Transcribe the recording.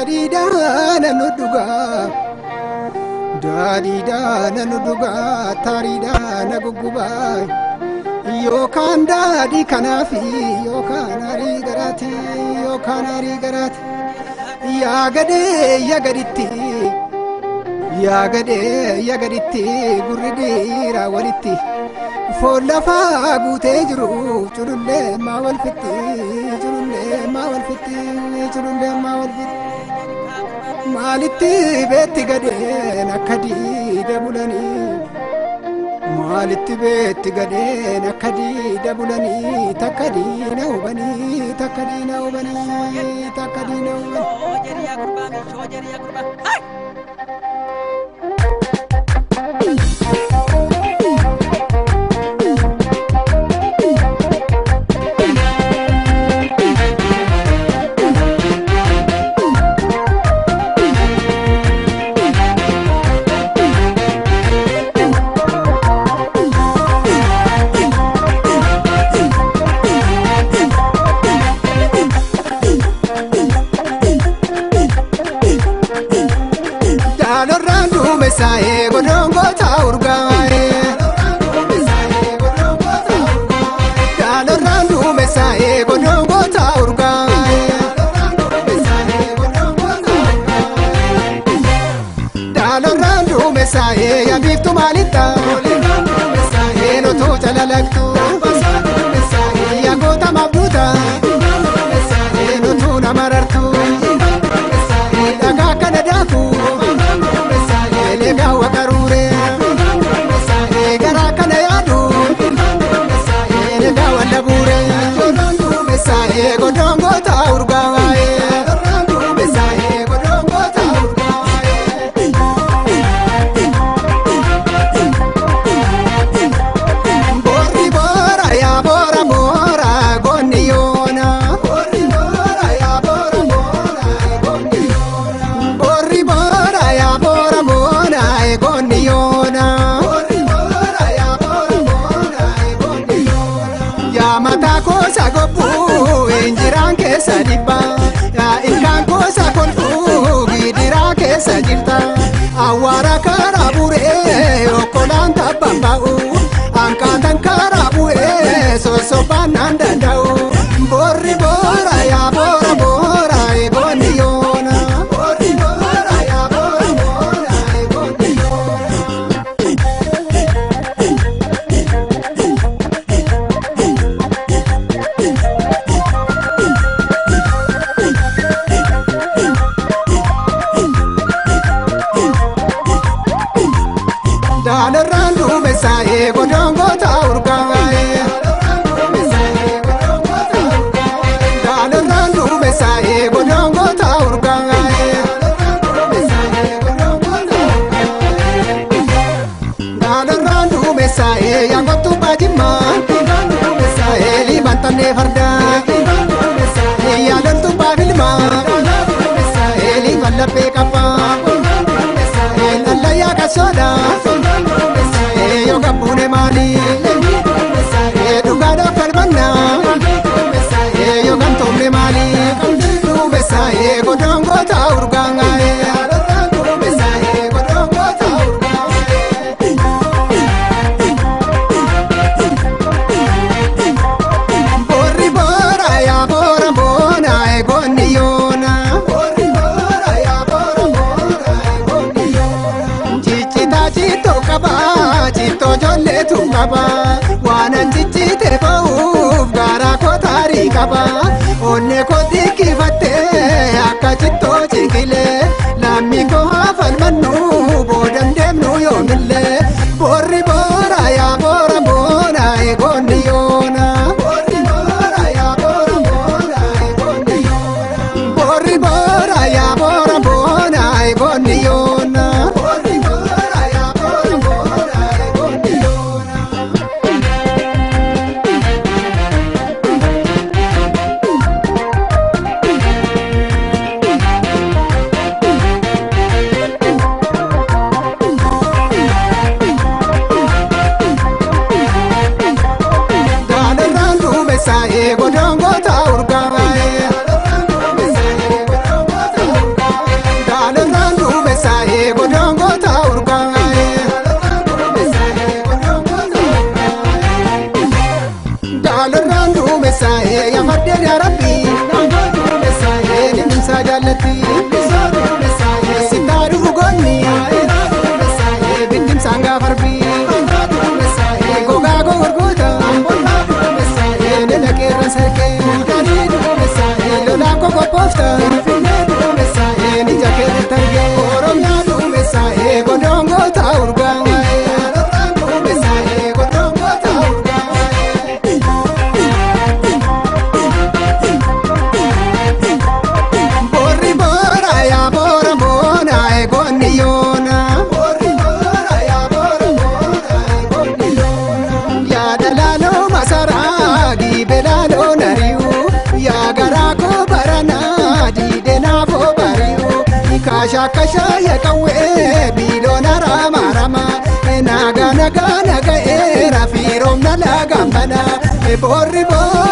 Daadhiidhaan nu dhugaa, daadhiidhaan nu dhugaa, taariidhaan na guggubaa. Yookaan daadhii kanaafi yookaan arii garaati, yookaan arii garaati. Yaa gadee yaa gaditti, yaa gadee yaa gaditti, gurri dhiiraa walitti. Foon lafaa guutee jiru culullee maa wal fixxi, culullee maa wal fixxi, culullee maa wal fixxi. Maalitti beetti gadeen akka diida bulanii? Maalitti beetti gadeen akka diida bulanii? Takka diina hubanii, takka diina hubanii, takka diina hubanii. Daalorraan duumessaa'ee godongoota urgaa'ee. Daalorraan duumessaa'ee godongoota urgaa'ee. Daalorraan duumessaa'ee yaa biiftuu maalitta? Eenyutu calalaqtu? Yaa goota mabduuta? Eenyutu nama rartu? Dhagaa kana daaku? Egaa waqaruure garaa kana yaadu, egaa walla buure. Duumessaa'ee godongoota urgaa'ee. Duumessaa'ee godongoota urgaa'ee. Boorri boora yaa boora moora goonni yoona. Boorri boora yaa boora moora goonni yoona. Boorri boora yaa boora moora goonni yoona. Boorri boora yaa boora moora goonni yoona. Yaa mataa koosa gobbuu injiraan keessa dhibbaa. Yaa ilkaan koosa kolfuu gidiraa keessa jirta. Awwaara karaa buree okkolaan tabbaan ba'u. Ankaatan karaa bu'ee sosobaan naan danda'u. Boorri boora yaa boora moora goonni yoona. Boorri boora yaa boora moora goonni yoona. Daalorraan duumessaa'ee godongoota urgaa'ee. Daalorraan duumessaa'ee godongoota urgaa'ee. Daalorraan duumessaa'ee yaa kottu baajimmaa. Eelii bantannee fardaa. Yaa loltuu baafilmaa. Eelii mallappee qabbaa. Lallayyaa kasoodha. Yoo gabbuune maali? Dhugaadhaaf falmannaa. Yoo gamtoomne maali? Duumessaa'ee godongoota urgaa'ee. Duumessaa'ee godongoota urgaa'ee. Boorri boora yaa boora moona goonni yoona. Boorri boora yaa boora moona goonni yoona. Ciccitaa cittoo qaba cittoo ijoolleetu qaba. Waanan ciccite ba'uuf garaa koo taarii qaba. Onnee koo xiqqifattee akka cittoo ciqilee. Lammii koo haa falmannu boodan deemnu yoomillee. Boorri boora yaa boora moona goonni yoona. Boorri boora yaa boora moona goonni yoona. Boorri boora yaa boora moona goonni yoona. Boorri boora yaa boora moona goonni yoona. gooftaa. Finfinnee duumessa eenyu jakeetti targee. Oromiyaa duumessa eegodoon goota urgaa. Duumessa eegodoon goota urgaa. Boorri boora yaa boora boona eegoonni yoona. Boorri boora yaa boora boona eegoonni yoona. Yaada laaloo masaraa gibe laaloo nari'u. Yaa garaa koo baranaa diide naafoo bari'u. Kaashaa kaashaa yakawwee biiloon haraama harama. Nagaa nagaa naga'eera fiiroomna lagaan bana. Boorri boora.